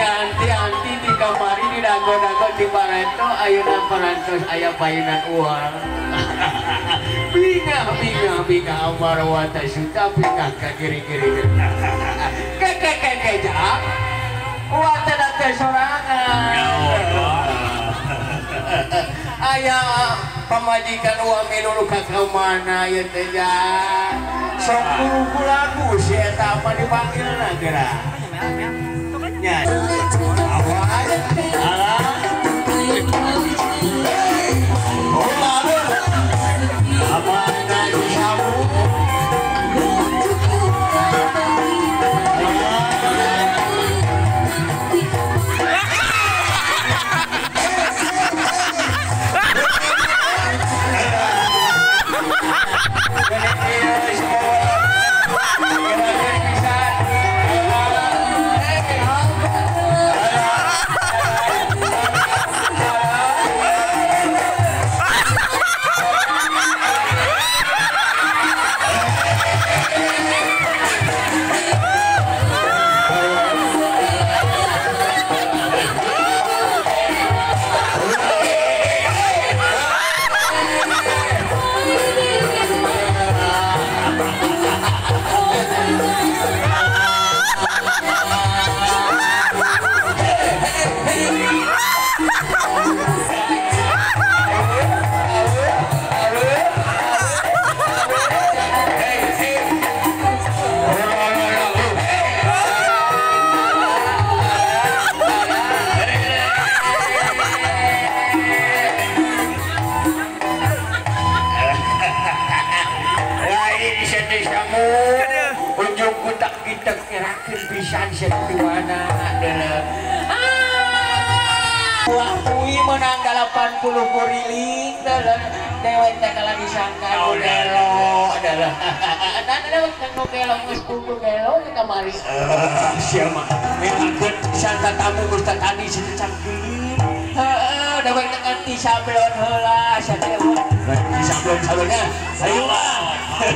Anti-anti di kamari di dago-dago di paranto ayeuna parantos aya payunan uang. Bingah bingah bingah amarwata suta bingah ka kiri-kiri. Keke ja. Uang teh sorangan. Aya pamajikan uang minul ka mana ieu teh ja. Sok buru lagu si eta mah dipanggilna geura. Nya. Awas. Alah. Apa samu. Pisan setiwana adalah wah kui menang 80 kuriling dalam dewek teh kalau disangka gelo adalah nah dewek teh gelo geus kudu gelo di kamari siapa mengangkut pisan tamu geus tadi situ cangkiling heeh dewek teh ganti sablon heula sia teh sablon sablonnya ayo lah. Hey!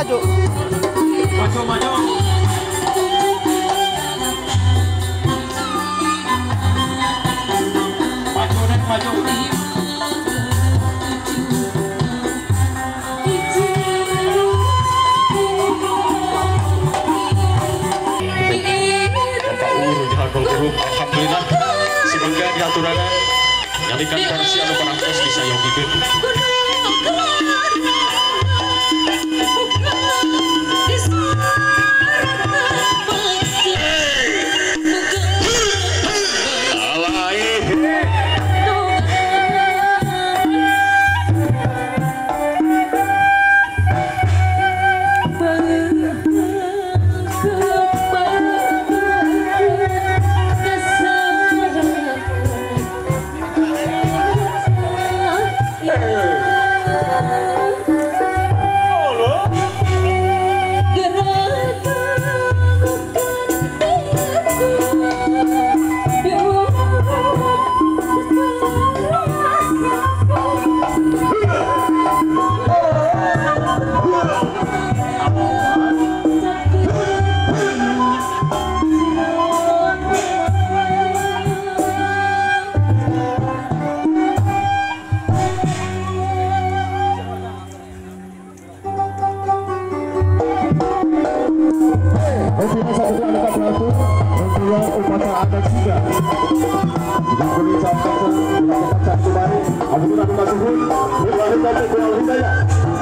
maju. Maju maju. Maju nek maju. Alhamdulillah semoga diaturanan nyalikan versi anu parantos disayogikeun.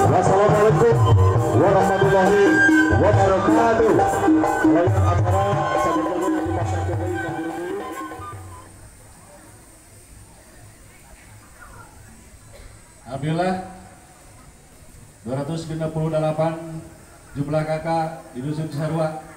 Wassalamualaikum warahmatullahi wabarakatuh. Alhamdulillah 268 jumlah kakak di Dusun Cisarua.